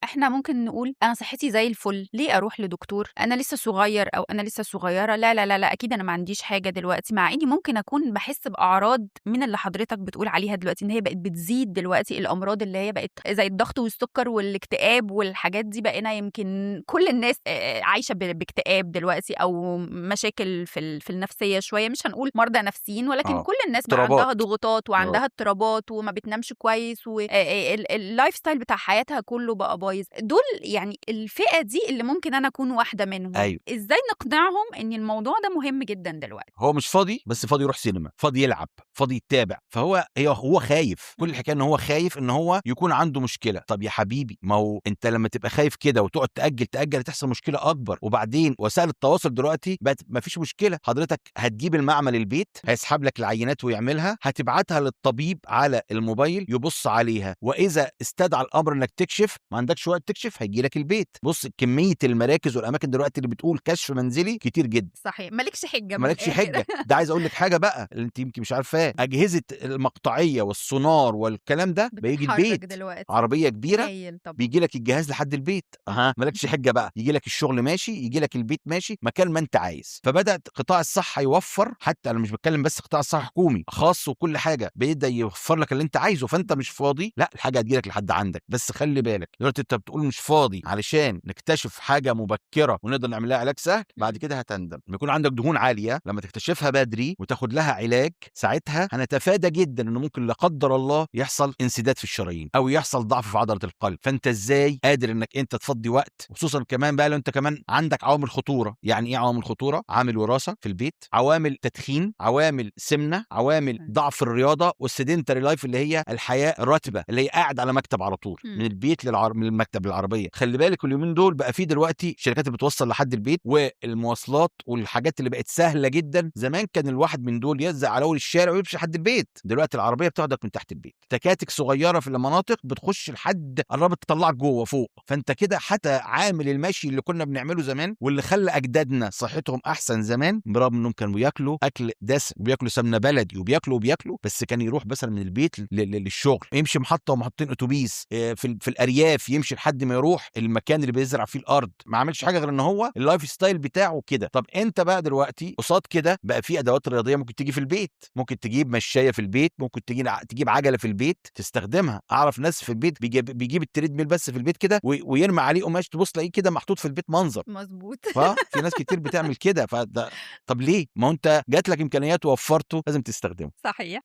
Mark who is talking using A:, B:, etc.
A: إحنا ممكن نقول أنا صحتي زي الفل، ليه أروح لدكتور؟ أنا لسه صغير أو أنا لسه صغيرة، لا، لا، لا، لا، أكيد أنا ما عنديش حاجة دلوقتي، مع إني ممكن أكون باحس بأعراض من اللي حضرتك بتقول عليها دلوقتي، إن هي بقت بتزيد دلوقتي، الأمراض اللي هي بقت زي الضغط والسكر والاكتئاب والحاجات دي، بقينا يمكن كل الناس عايشة باكتئاب دلوقتي أو مشاكل في النفسية شوية، مش هنقول مرضى نفسيين، ولكن كل الناس بقى عندها
B: اضطرابات.
A: ضغوطات وعندها اضطرابات وما بتنامش كويس و ال ال lifestyle بتاع حياتها كله بقى بايظ. دول يعني الفئة دي اللي ممكن أنا أكون واحدة منهم. إزاي نقنعهم إن الموضوع ده مهم جدًا دلوقتي؟
B: هو مش فاضي، بس فاضي يروح سينما، فاضي يلعب، فاضي يتابع، فهو هي هو خايف، كل الحكاية إن هو خايف إن هو يكون عنده مشكلة. طب يا حبيبي، ما هو أنت لما تبقى خايف كده وتقعد تأجل تأجل هتحصل مشكلة أكبر. وبعدين وسائل التواصل دلوقتي بقت ما فيش مشكلة، حضرتك هتجيب المعمل البيت، هيسحب لك العينات ويعملها، هتبعتها للطبيب على الموبايل يبص عليها، وإذا استدعى الأمر إنك تكشف، ما عندكش وقت تكشف، هيجي لك البيت. بص كمية المراكز والأماكن دلوقتي اللي بتقول كشف منزلي كتير جدا.
A: صحيح، مالكش حجة من
B: مالكش
A: الآخر.
B: حجة. ده عايز أقول لك حاجة بقى اللي أنت يمكن مش عارفاه، أجهزة المقطعية والسونار والكلام ده بيجي
A: بتتحرك
B: البيت،
A: دلوقتي.
B: عربية كبيرة
A: هايل طبعا.
B: بيجي لك الجهاز لحد البيت. مالكش حجة بقى، يجي لك الشغل ماشي، يجي لك البيت ماشي، مكان ما أنت عايز. فبدأت قطاع الصحة يوفر، حتى أنا مش بتكلم بس قطاع الصحة حكومي، خاص وكل حاجة، بيبدأ يوفر لك اللي أنت عايزه. فأنت مش فاضي، لا الحاجة هتجي لك لحد عندك، بس خلي بالك دلوقتي أنت بتقول مش فاضي علشان نكتشف حاجة مبكرة ونقدر نعمل لها علاج سهل، بعد كده هتندم. لما يكون عندك دهون عالية لما تكتشفها بدري وتاخد لها علاج، ساعتها هنتفادى جدا إنه ممكن لا قدر الله يحصل انسداد في الشرايين أو يحصل ضعف في عضلة القلب. فأنت إزاي قادر إنك أنت تفضي وقت، وخصوصا كمان بقى لو أنت كمان عندك عوامل خطورة. يعني إيه عوامل خطورة؟ عامل وراثة في البيت، عوامل تدخين، عوامل سمنة، عوامل ضعف الرياضة، وال sedentary life اللي هي الحياة الرتبة اللي هي قاعد على مكتب على طول، من البيت من المكتب للعربية. خلي بالك اليومين دول بقى في دلوقتي شركات اللي بتوصل لحد البيت، والمواصلات والحاجات اللي بقت سهلة جدا. زمان كان الواحد من دول يلزق على اول الشارع ويمشي لحد البيت، دلوقتي العربية بتاخدك من تحت البيت. تكاتك صغيرة في المناطق بتخش لحد قربت تطلعك جوه فوق. فانت كده حتى عامل المشي اللي كنا بنعمله زمان واللي خلى اجدادنا صحتهم احسن زمان، برغم انهم كانوا بياكلوا اكل دسم وبياكلوا سمنه بلدي وبياكلوا، بس كان يروح مثلا من البيت للشغل، يمشي محطة ومحطتين اتوبيس، في الارياف يمشي لحد ما يروح المكان اللي بيزرع فيه الارض، ما عملش حاجة غير ان هو ال lifestyle بتاعه كده. طب انت بقى دلوقتي قصاد كده بقى في ادوات رياضية ممكن تيجي في البيت، ممكن تجيب مشايه في البيت، ممكن تجيب عجله في البيت تستخدمها. اعرف ناس في البيت بيجيب ال treadmill بس في البيت كده ويرمي عليه قماش، تبص تلاقيه كده محطوط في البيت منظر.
A: مظبوط.
B: ففي ناس كتير بتعمل كده. فده طب ليه؟ ما هو انت جات لك امكانيات ووفرته، لازم تستخدمه.
A: صحيح.